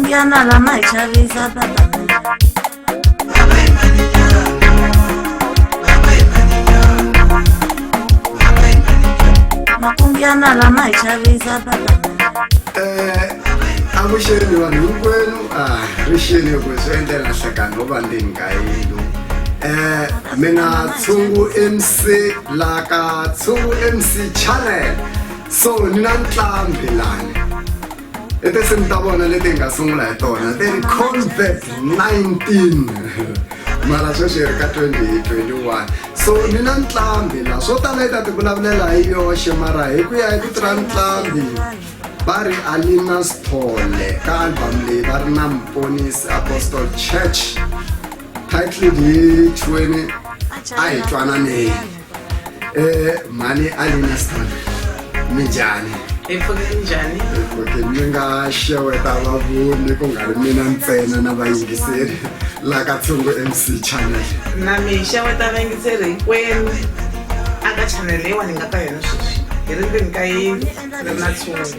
Makungu ya nala ma hi chavisa tata. Makungu ya nala ma hi chavisa tata. Avuxeni vanhu hinkwenu, a rixeni ku swi endlela nhlekani ho va ndzeni ka yindlu. Mina Tshungu MC la ka Tshungu MC channel, so ni na ntlambhi lani i tinsimu ta vona leti hi nga sungula hi tona ti ri Convert 19, mara sweswi hi ri ka 2021. So ni na ntlambhi la swo tala yi ta ti vulavulela hi yoxe, mara hi ku ya hi vito ra ntlambhi va ri Alina Sithole, ka album leyi va ri na Mponisi Apostle Church, title yi thyiweni A Hi Twananeni. Mhani Alina Sithole, minjhani? Hi pfukile, njhani? Okay, mi nga xeweta vavoni, ku nga ri mina ntsena, na vayingiseri la ka Tshungu MC channel. Na mi xeweta vayingiseri hinkwenu aka channel leyiwani hi nga ka yona sweswi. Hi ri ndzeni ka yindlu, ni ri na Tshungu,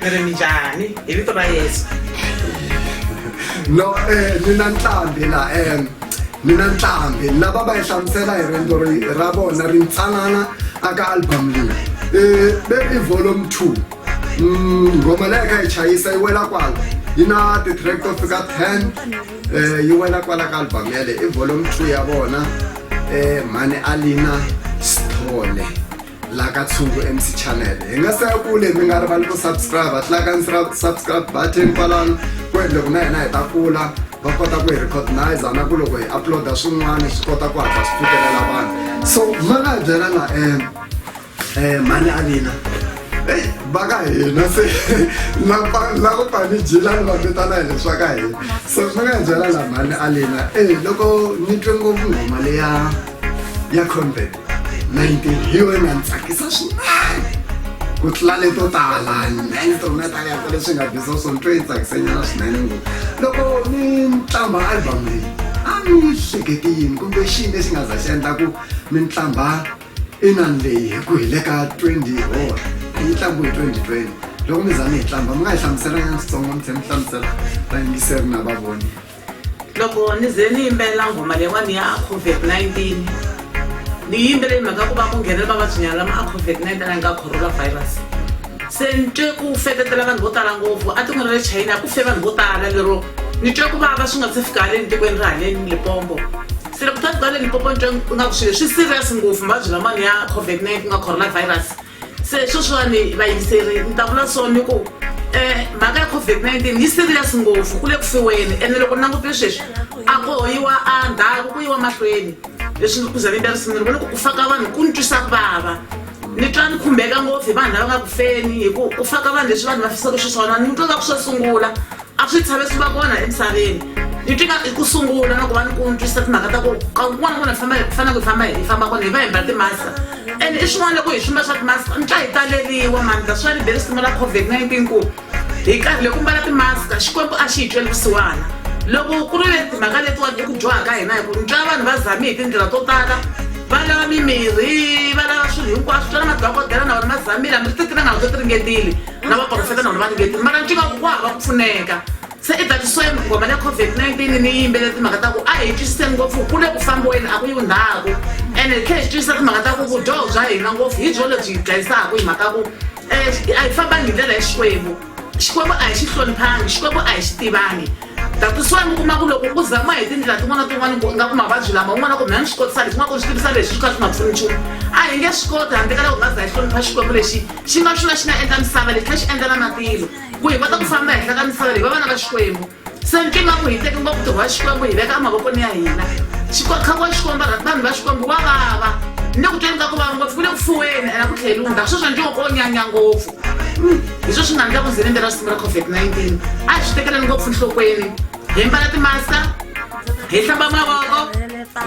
ni ri minjhani hi vito ra Yesu. No, ni na ntlambhi la, ni na ntlambhi lava va yi hlamusela hi rendzo ra vona ri ntsanana aka album leyi. Ve i volume 2. Nghoma leyi kha yi chayisa yi wela kwala, yi na ti-track to fika 10. Yi wela kwala ka album yale, i volume 2 ya vona. Mhani Alina Sithole la ka Tshungu MC channel. Hi nga se ya kule, mi nga rivali ku subscribe, tlaka subscribe button kwalano, ku endle ku na hina hi ta kula, va kota ku hi recognize, na ku loko hi uploada swin'wana swi kota ku hatla swi fikelela vanhu. So ma nga hi byela la, mhani Alina, eyi va ka hina se la ku pani jilani va vitana hi leswa ka hina. So mi nga hi byela la, mhani Alina, e loko ni twe ngopfu nghoma leya ya Convert 19, hi yona yi nga ni tsakisa swinene ku tlula leto tala instrumental ya leswi nga bisa. So ni twe yi tsakisenyana swinene ngopfu. Loko ni ntlamba album leyi, a mi hleketi yini, kumbe xini lexi nga za xi endla ku mi ntlamba inani leyi, hi ku hi le ka 20 or yi tlangiwe hi 2020? Loko mi za mi yi tlamba, mi nga yi hlamusela nyana switsongo, mi tlhela mi hlamusela vayingiseri na vavoni? Loko ni ze ni yimbelela nghoma leyiwani ya COVID-19, ni yimbele hi mhaka ku va ku nghenela mavabyi lama a COVID-19 la nga coronavirus. Se ni twe ku fetetela vanhu vo tala ngopfu a tikweni ra le China, ku fe vanhu vo tala lero ni twe ku vava swi nga se fika haleni tikweni ra haleni Limpopo. Se loko ta fika le Limpopo, ni twe nga ku swilo swi serious ngopfu, mavabyi lamani ya COVID-19 ku nga coronavirus. Se sweswiwani vayingiseri, ni ta vula so ni ku mhaka ya COVID-19 yi serious ngopfu, ku le ku fiweni. Ene loko ni langutile sweswi, a ko yiwa a ndzhaku, ku yiwa mahlweni. Leswi ku za ni risimu, ni vona ku ku fa ka vanhu ku ni twisa ku vava, ni twa ni khumbeka ngopfu hi vanhu lava nga ku feni, hi ku ku fa ka vanhu leswi vanhu va fisaka xiswona, ni twa nga ku swo sungula a swi tshave swi va kona emisaveni. Ni twi nga ku sungula na ku va ni ku twisisa timhaka ta ku ka kun'wana na kun'wana hi famba, hi fanele hi famba, hi famba kona hi va hi mbala timask. And i swin'wana loko hi swi mbala swa timask, ni twa hi taleriwa mani. Ta swi ni be risimu ra COVID-19 ku hi karhi ku mbala timask, Xikwembu a xi hi tweli vusiwana. Loko ku ri timhaka letiwani i ku dyoha ka hina, hi ku ni twa vanhu va zame hi tindlela to tala, va lava mimirhi, va lava swilo hinkwaswo, twa na madokodela na vona ma zamile, hambi ri ti tin'anga to ti ringetile, na vaprofeta na vona va ringetile, mara ni twi nga ku ku hava ku pfuneka. Se i that same nghoma ya COVID-19 ni yimbelela timhaka ta ku a hi twisiseni ngopfu, ku le ku fambiweni, a ku yiwi ndzhaku. Ene hi tlhela hi twisisa timhaka ta ku vudyoho bya hina ngopfu hi byo lebyi hi dlayisaka, hi mhaka ku a hi fambangi hi ndlela ya Xikwembu, Xikwembu a hi xi hloniphangi, Xikwembu a hi xi tivangi. That is why mi kuma ku loko ku zamiwa hi tindlela tin'wana na tin'wana ku nga ku mavabyi lama, un'wana ku mina ni swi kotisa leswi, un'wana ku ni swi tivisa leswi, swi kha swi nga pfuni nchumu. A hi nge swi koti handle ka loko hi nga za hi hlonipha Xikwembu lexi xi nga xona xi nga endla misava leyi, tlhela xi endla na matilo, ku hi kota ku famba henhla ka misava leyi va vana va Xikwembu. Se nkingha ku hi teki ngopfu ntirho wa Xikwembu hi veka emavokweni ya hina. Kha wa Xikwembu, vanhu va Xikwembu wa vava, ni le ku tweni ka ku vava ngopfu, ku le ku fuweni ene a ku tlheli ndzhaku. Sweswo ni ko nyanya ngopfu, hi swo swi nga endla ku ndzi lembe ra risimu ra COVID-19. A hi swi tekeleni ngopfu nhlokweni, hi mbala timaska, hi hlamba mavoko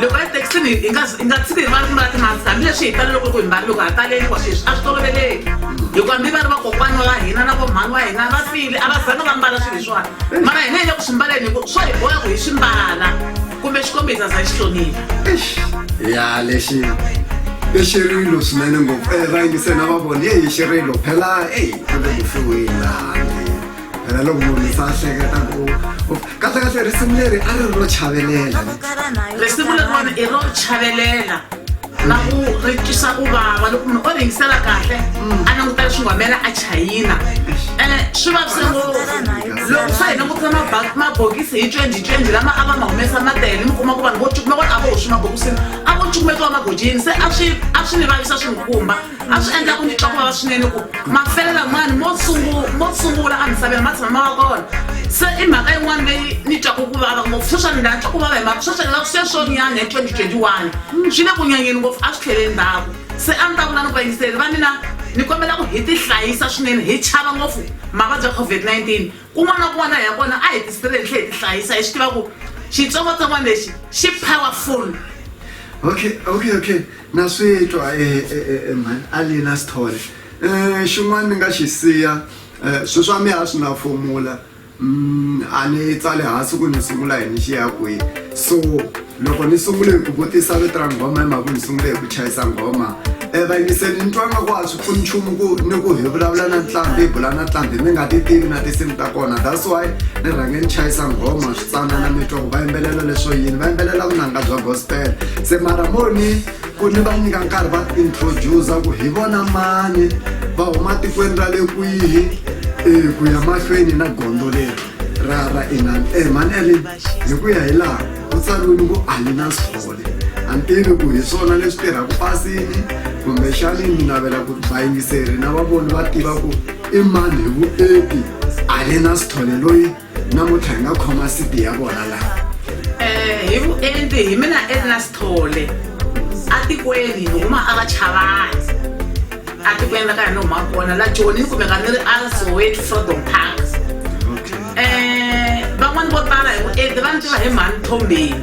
loko ya thekisini, hi nga tshiki hi rivala ku mbala timaska, hambileswi hi tale loko ku hi mbali loko ha taleliwa. Sweswi a swi toloveleki, hikuva hambi va ri vakokwani wa hina na vomhani wa hina va file, a va zanga va mbala swilo leswiwani, mara hina hi le ku swi mbaleni, hi ku swo hi boha ku hi swi mbala, kumbe Xikwembu hi zaza hi xi hlonipha. Eish, ya lexi i xirilo swinene ngopfu. Vayingiseri na va vona, ye i xirilo phela. Eyi, ku le ku fiweni laha handle. Phela loko munhu se a hleketa ku kahle kahle risimu leri a ri ri ro chavelela. Risimu leriwani i ro chavelela na ku ri twisa ku vava loko munhu o ri yingisela kahle a languta leswi nga humelela a Chayina. Swi vavise ngopfu loko swa hi langutisa mabokisi hi 2020 lama a va ma humesa ma tele mi kuma ku vanhu vo cukumeta a vo hoxi mabokisini a vo cukumetiwa magojini se a swi a swi ni vavisa swi ni khumba a swi endla ku ni twa ku vava swinene ku mafele lamani mo mo sungula emisaveni ma tshama ma va kona se i mhaka yin'wana leyi ni twaku ku vava ngopfu sweswi ni la twa ku vava hi mhaka sweswi nga sweswo nyanya hi 2021 swi le ku nyanyeni ngopfu a swi tlheleli ndzhaku se a ni ta vula ni ku vayingiseri va mina ni kombela ku hi tihlayisa swinene hi chava ngopfu mavabyi ya COVID-19 kun'wana na kun'wana hi ya kona a hi tisirheleli hi tlhe hi tihlayisa hi swi tiva ku xitsongwatsongwana lexi xi powerful. Okay, okay, okay. Na swi twa mhani Alina Sithole. Xin'wana ni nga xi siya sweswi a mi a swi na formula a ni tsale hansi ku ni sungula hi ni xi ya kwihi so loko ni sungule hi ku vutisa vito ra nghoma hi mhaka ku ni sungule hi ku chayisa nghoma vayingiseli ni twa nga ku a swi pfuni nchumu ku ni ku hi vulavula na ntlhambi hi bula na ntlhambi mi nga ti tivi na tinsimu ta kona that's why ni rhange ni chayisa nghoma swi tsanana mi twa ku va yimbelela leswo yini va yimbelela vunanga bya gospel se mara mo ni ku ni va nyika nkarhi va introducer ku hi vona mani va huma tikweni ra le kwihi ku ya mahlweni na gondzo leri ra ra inani mhani Ellen hi ku ya hi laha ku tsariwile ku Alina Sithole a ni tivi ku hi swona leswi tirhaka pasini kumbexani ni navela ku vayingiseri na vavoni va tiva ku i mani hi vuenti Alina Sithole loyi namuntlha hi nga khoma CD ya vona laha. Hi vuenti hi mina Elna Sithole atikweni ni huma a va Chavani atikweni la ka hina huma kona la Joni ni kumeka ni ri a Soweto Freedom Park. Van'wani vo tala hi vuenti va ni tiva hi mhani Thombeni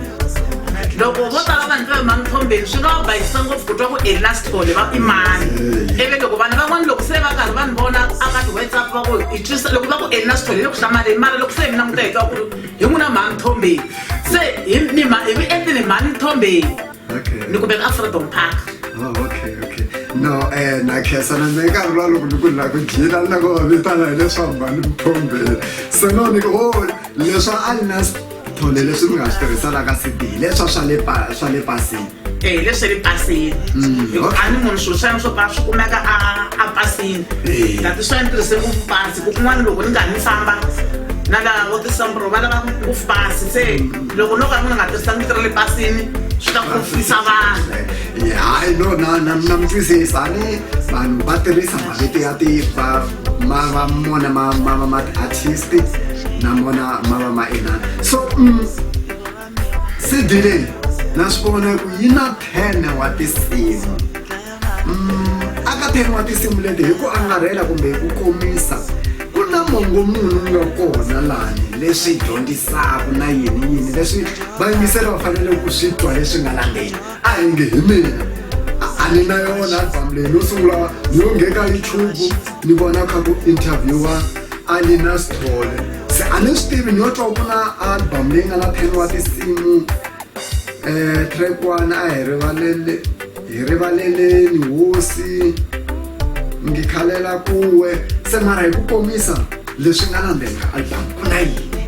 loko vo tala va ni tiva hi mhani Thombeni swi nga va bayizisa ngopfu ku twa ku Elna Sithole va i mani ivi loko vanhu van'wani loko se va karhi va ni vona a ka ti-WhatsApp va ku hi twisisa loko va ku Elna Sithole hi le ku hlamaleni mara loko se hi mi languta hi twa ku ri hi n'wina mhani Thombeni se hi ni hi vuenti ni mhani Thombeni ni kumeka a Freedom Park. Oh, okay, okay. No, na khensa na mina nkarhi luwa loko ni ku ni la ku gina ni la ku va vitana hileswaku mhani Mthombeni se no ni ku oh leswa a ni na Sithole leswi mi nga swi tirhisa la ka CD leswa swa le pa swa le pasini. Eh leswi le pasini. Hi ku a ni munhu swilo swa yena swo tala swi kumeka a a pasini. That is why ni tirhise ngopfu pasi ku kun'wana loko ni nga ni famba na lava vo tisambro va lava ngopfu pasi se loko no ka ni nga tirhisanga vito ra le pasini swi ta confuse vanhu. Hayi no na na na mi twisisa ni vanhu va tirhisa mavito ya ti va ma va mona ma ma ma ti-artist na mona ma va ma inana so CD leyi na swi vona ku yi na 10 wa tinsimu aka 10 wa tinsimu leti hi ku angarhela kumbe hi ku komisa ku na mongo munhu wu nga kona lani leswi dyondzisaka na yini yini leswi vayingiseri va fanele ku swi twa leswi nga landzeni a hi nge hi mina a ni na yona album leyi no sungula ni yo ngheka YouTube ni vona kha ku interviewa Alina Sithole se a ni swi tivi ni yo twa ku na album leyi nga na 10 wa tinsimu track 1 a hi rivalele hi rivaleleni hosi ngikhalela kuwe se mara hi ku komisa leswi nga na ndzeni ka album ku na yini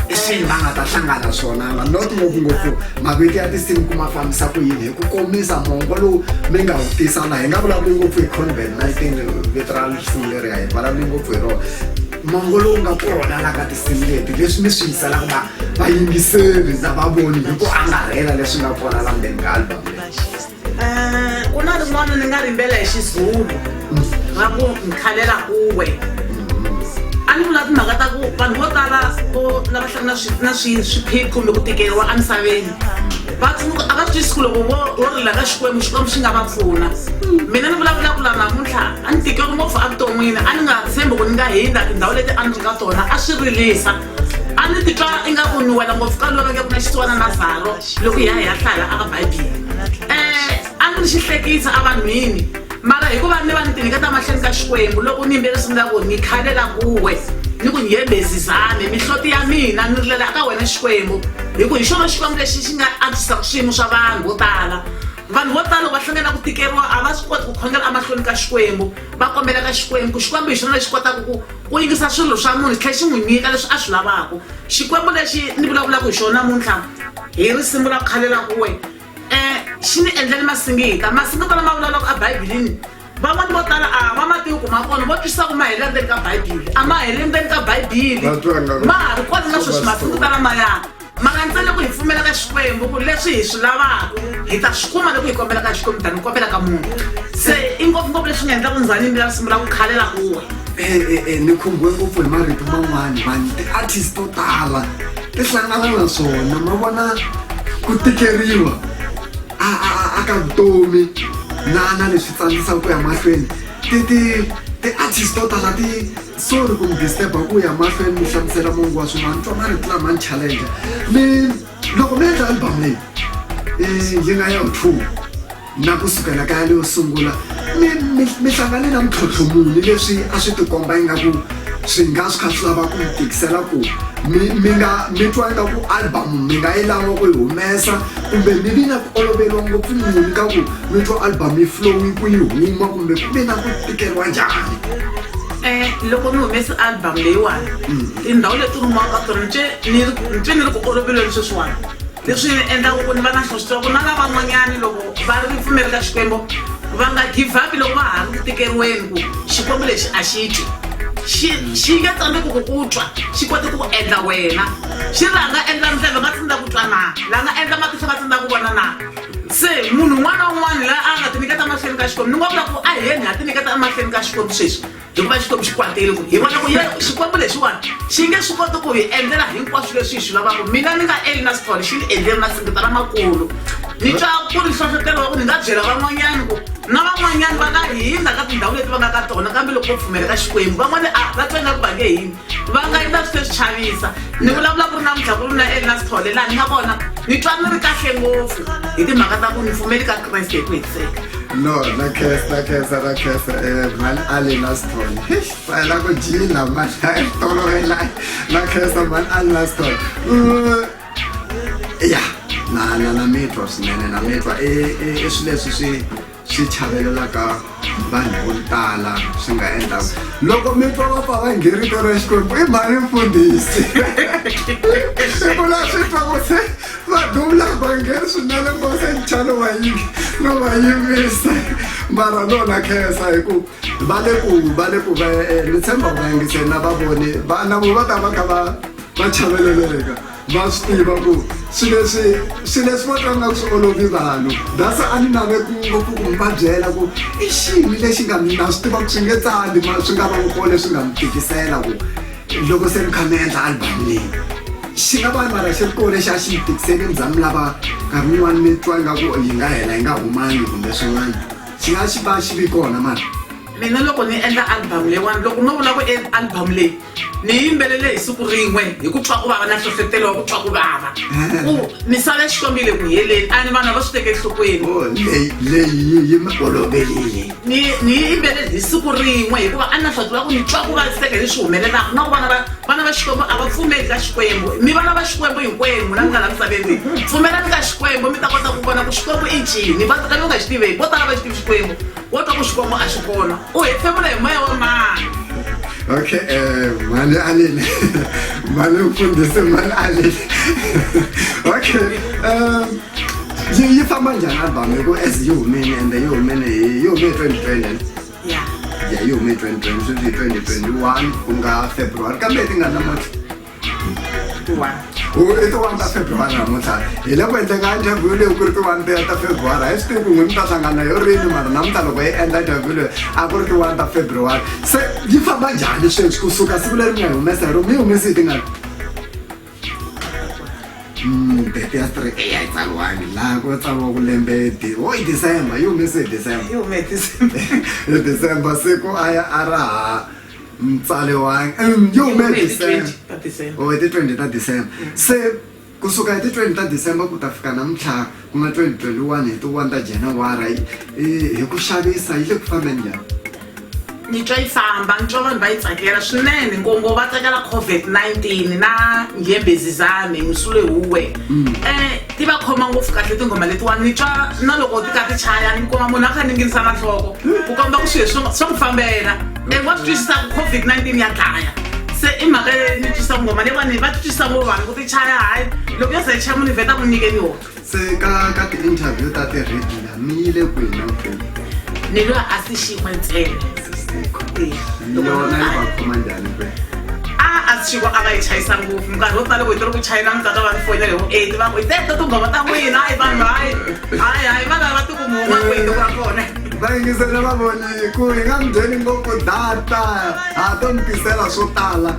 i swini va nga ta hlangana swona la not ngopfungopfu mavito ya tinsimu ku ma fambisa ku yini hi ku komisa mongo lowu mi nga wu tisa laha hi nga vulavuli ngopfu hi convent 19 vito ra risimu leriya hi vulavuli ngopfu hi rona mongo lowu nga kona la ka tinsimu leti leswi mi swi yiselaka va vayingiseri na vavoni hi ku angarhela leswi nga kona la ndzeni ka album leyi. Ku na rin'wana ni nga rimbela hi Xizulu ra ku nkhalela kuwe a ni vula timhaka ta ku vanhu vo tala vo lava hlangana na swiphiqo kumbe ku tikeriwa emisaveni va tsundzuka a va twisisi ku loko vo vo rila ka Xikwembu Xikwembu xi nga va pfuna mina ni vulavula ku la namuntlha a ni tikeriwe ngopfu evuton'wini a ni nga tshembi ku ni nga hindza tindhawu leti a ni ri ka tona a swi rilisa a ni titwa ingaku ni wela ngopfu ka loyi va nge ku na xisiwana Lazaro loko hi ya hi ya hlaya aka bibele a ni ri xihlekisa evanhwini mara hikuva ni va ni tinyiketa mahlweni ka Xikwembu loko ni yimbele risimu ra ku ni khalela kuwe ni ku nyembezizane mihloti ya mina ni rilela eka wena Xikwembu hi ku hi xona Xikwembu lexi xi nga antswisaka swiyimo swa vanhu vo tala. Vanhu vo tala loko va hlangana na ku tikeriwa a va swi koti ku khongela emahlweni ka Xikwembu, va kombela ka Xikwembu ku Xikwembu hi xona lexi kotaka ku ku yingisa swilo swa munhu xi tlhela xi n'wi nyika leswi a swi lavaka. Xikwembu lexi ni vulavulaka hi xona namuntlha hi risimu ra ku khalela kuwe um xi ni endlele masingita. Masingita lama vulavulaka eBibeleni van'wani vo tala a va ma tivi ku ma kona, vo twisisa ku ma helela ndzeni ka Bibele. A ma heleli ndzeni ka Bibele, ma ha ri kona na sweswi masingita lamaya. Mara ntsena loko hi pfumela ka Xikwembu ku leswi hi swi lavaka hi ta swi kuma loko hi kombela ka Xikwembu than kombela ka munhu. Se i ngopfungopfu leswi nga endla ku ndzani ni risimu ra ku khalela kuwe. Ni khumbiwe ngopfu hi marito man'wani vanhu ti-artist to tala ti hlangana na swona ma vona ku tikeriwa a a a ka vutomi na na leswi tsandzisaka ku ya mahlweni ti ti ti-artist to tala ti Sorry ku mi disturb-a ku ya mahlweni mi hlamusela mongo wa swona ni twa marito lama ni challenge mi loko mi endla album leyi yi nga ya two na kusukela ka yaleyo sungula mi mi mi hlangane na mintlhontlho muni leswi a swi tikomba ingaku swi nga swi kha swi lava ku mi tikisela ku mi mi nga mi twa ingaku album mi nga yi lava ku yi humesa kumbe mi vi na ku oloveriwa ngopfu muni ka ku mi twa album yi flow ku yi huma kumbe ku ve na ku tikeriwa njhani. Loko ni humese album leyiwani tindhawu leti rhumiwaka ka tona ni twe ni ri ni twe ni ri ku oloveliweni sweswiwani leswi endlaka ku ni va na nhlohletelo wa ku na lavan'wanyani loko va ri ripfumelo ka Xikwembu va nga give up loko va ha ri ku tikeriweni ku Xikwembu lexi a xi twi xi xi nge tsandzeki ku ku twa xi kote ku ku endla wena xi ri la nga endla ndleve nga tsandzeka ku twa na la nga endla matihlo nga tsandzeka ku vona na. Se munhu un'wana na un'wana la a nga tinyiketa emahlweni ka Xikwembu, ni nga vula ku a hi yeni ha tinyiketa emahlweni ka Xikwembu sweswi, hikuva Xikwembu xi kwatile ku hi vona ku ye Xikwembu lexiwani xi nge swi koti ku hi endlela hinkwaswo leswi hi swi lavaka. Mina ni nga Elina Sithole xi ni endlele masingita lamakulu. Ni twa ku ri nhlohlotelo wa ku ni nga byela van'wanyana ku na van'wanyana va nga hindza ka tindhawu leti va nga ka tona kambe loko vo pfumela ka Xikwembu van'wana a va twa ingaku va nge hindzi. Va nga endla swi swi chavisa. Ni vulavula ku ri namuntlha ku ri na Elina Sithole laha ni nga kona ni twa ni ri kahle ngopfu hi timhaka ta ku ni pfumeli ka Kreste hi ku hetiseka. No, na khensa, na khensa, na khensa mhani Alina Sithole. Eish, va la ku jila mhani a hi tolovela. Na khensa mhani Alina Sithole. Ya, na na na mi twa swinene na mi twa i i i swilo leswi swi swi chavelelaka vanhu vo tala swi nga endlaka loko mi twa va pfa va nge rito ra Xikwembu i mhani mfundhisi i vula swi twa ku se va duvula vhangeri swinene ngo se nchalo wa yi no va yimisa mara no na khensa hi ku va le ku va le ku va ni tshemba ku vayingiseri na vavoni va na vo va ta va kha va va chaveleleka. Va swi tiva ku swilo leswi swilo leswi vo twa nga swi olovi vanhu that's a ni nave ku ngopfu ku mi va byela ku i xini lexi nga na swi tiva ku swi nge tsali ma swi nga va kona leswi nga mi tikisela ku loko se mi kha mi endla album leyi xi nga va mara xi ri kona lexi a xi mi tikiseli mi za mi lava nkarhi wun'wani mi twa ingaku yi nga hela yi nga humangi kumbe swin'wana xi nga xi va xi vi kona mara. Mina loko ni endla album leyiwani loko no vula ku album leyi ni yimbelele hi siku rin'we hi ku twa ku vava na nhlohlotelo wa ku twa ku vava ku misava ya Xikwembu yi le ku heleni a ni vanhu a va swi teke enhlokweni. Oh, leyi leyi yi mi olovelile. Ni ni yi yimbelele hi siku rin'we hikuva a ni na nhlohlotelo wa ku ni twa ku vaviseka hi leswi humelelaka na ku vana va vana va Xikwembu a va pfumeli ka Xikwembu mi vana va Xikwembu hinkwenu n'wina mi nga la misaveni leyi pfumelani ka Xikwembu mi ta kota ku vona ku Xikwembu i ncini va ka mi nga xi tiveki vo tala va xi tivi Xikwembu. Wo twa ku Xikwembu a xi kona, u hefemula hi moya wa mani? Okay, mhani Alile. Mhani mfundhisi mhani Alile. Okay, yi yi famba njhani album hi ku as yi humile ende yi humile hi yi hume hi 2020. Yeah. Yeah, yi hume hi 2020 sweswi hi 2021 ku nga February kambe ti nga namuntlha. I ti-one ta February namuntlha hi le ku endleni ka interview leyi ku ri ti-one ta February a hi swi tivi ku n'we mi ta hlangana yo rini mara namuntlha loko hi endla interview leyi a ku ri ti-one ta February se yi famba njhani sweswi kusuka siku leri mi nga yi humesa hi rona mi yi humese hi tingani date ya three eyi a yi tsariwangi laha ku tsariwa ku lembe o i December yi humese hi December yi hume hi December hi December siku a ya a ra ha tsariwangi yi hume hi December oh hi ti 20 ta December se kusuka hi ti 20 ta December ku ta fika namuntlha ku nga 2021 hi ti 1 ta January hi ku xavisa yi le ku fambeni njhani. Ni twa yi famba, ni twa vanhu va yi tsakela swinene ngopfungopfu va tsakela COVID-19 na Nghembezi Zami Musule Huwe. Ti va khoma ngopfu kahle tinghoma letiwani ni twa na loko ti kha ti chaya ni kuma munhu a kha a ninginisa na nhloko ku komba ku swilo swa n'wi fambela. Wa swi twisisa ku COVID-19 ya dlaya se i mhaka leyi ni twisisa nghoma leyiwani va twisisa ngopfu vanhu ku ti chaya hayi loko yo ze yi chaya munhu yi vheta ku nyikeni yona. Se ka ti-interview ta ti-regular mi yile kwihi na kwihi? Ni lwa a si xin'we ntsena. Yona yi va khoma njhani kwe? A si xin'we a va yi chayisa ngopfu minkarhi yo tala loko hi ri ku chayela mi tata va ni foyinela hi vo eight va ku hi teto tinghoma ta n'wina hayi vanhu hayi hayi hayi va lava ti ku mi huma kwihi tiko ra kona. Va yingisela va voni ku hi nga mi byeli ngopfu data ha to mi tisela swo tala.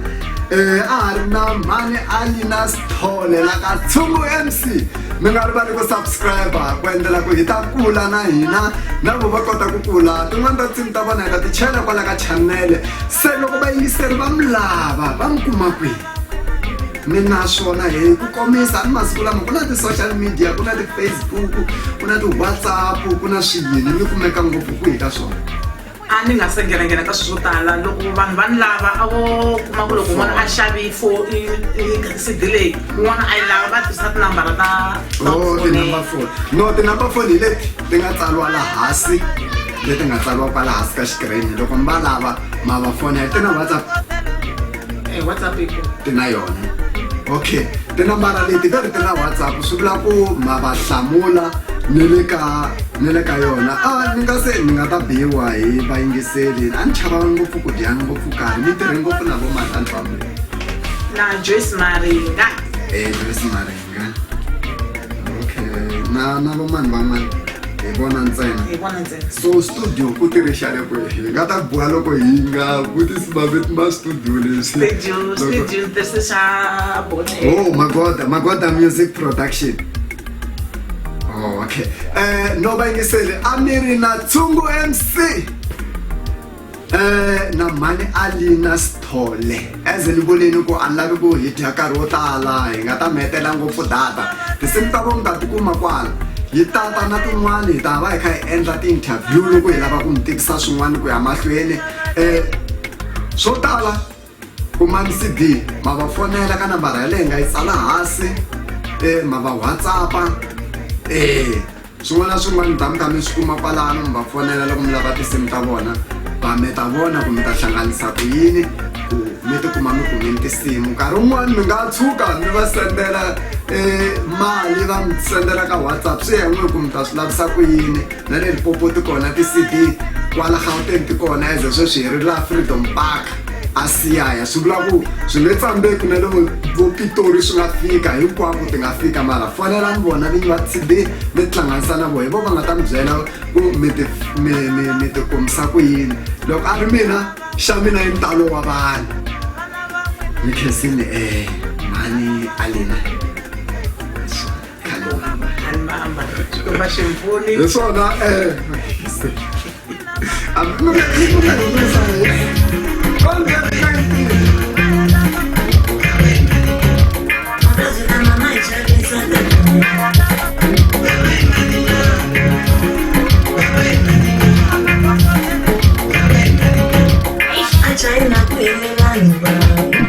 A ha ri na mhani Alina Sithole la ka Tshungu MC mi nga rivali ku subscribe ku endlela ku hi ta kula na hina na vo va kota ku kula tin'wana ta tinsimu ta vona hi ta ti chela kwala ka channel se loko vayingiseri va mi lava va mi kuma kwihi mi na swona hi ku komisa ni masiku lama ku na ti-social media ku na ti-Facebook ku na ti-WhatsApp ku na swiyini mi kumeka ngopfu kwihi ka swona. A ni nga se nghenanghena ka swilo swo tala loko vanhu va ni lava a vo kuma ku loko un'wana a xavi fo CD leyi un'wana a yi lava va tirhisa tinambara ta Oh ti-number phone no ti-number phone hi leti ti nga tsariwa la hansi leti nga tsariwa kwala hansi ka xikirini loko mi va lava ma va fonela ti na WhatsApp. WhatsApp yi kona. Ti na yona okay tinambara leti ve ri ti na WhatsApp swi vula ku ma va hlamula ni le ka ni le ka yona a ni nga se ni nga ta biwa hi vayingiseli a ni chava ngopfu ku dya ngopfu karhi ni tirhe ngopfu na vo mani album leyi na Joyce Maringa. Joyce Maringa okay na na vo mani van'wana hi vona ntsena. Hi vona ntsena. So studio ku tirhe xa le kwihi hi nga ta boha loko hi nga vutisi mavito ma studio leswi. Studio studio tirhise xa Bothe. Oh Magoda Magoda Music Production. Oh okay. No vayingiseli a mi ri na Tshungu MC na mhani Alina Sithole as ni vulini ku a ni lavi ku hi dya nkarhi wo tala hi nga ta mi hetela ngopfu data tinsimu ta vo mi ta tikuma kwala hi tata na tin'wani hi ta va hi kha hi endla ti-interview loko hi lava ku mi tivisa swin'wana ku ya mahlweni swo tala kumani CD ma va fonela ka nambara yaleyo hi nga yi tsala hansi ma va WhatsApp-a swin'wana na swin'wana mi ta mi kha mi swi kuma kwalano mi va fonela loko mi lava tinsimu ta vona va mi ta vona ku mi ta hlanganisa ku yini ku mi tikuma mi kumile tinsimu nkarhi wun'wani mi nga tshuka mi va sendela mali va mi sendela ka WhatsApp swi ya hi n'wina ku mi ta swi lavisa ku yini na le Limpopo ti kona ti-C_D kwala Gauteng ti kona as sweswi hi ri la Freedom Park a Siyaya swi vula ku swi nge tsandzeki na le vo Pitori swi nga fika hinkwako ti nga fika mara fonelani vona vinyi va T_D mi tihlanganisa na vona hi vo va nga ta mi byela ku mi ti mi mi mi ti kumisa ku yini loko a ri mina xa mina i ntalo wa vanhu ni khensile mhani Alina. Hi swona China ku vanhu va.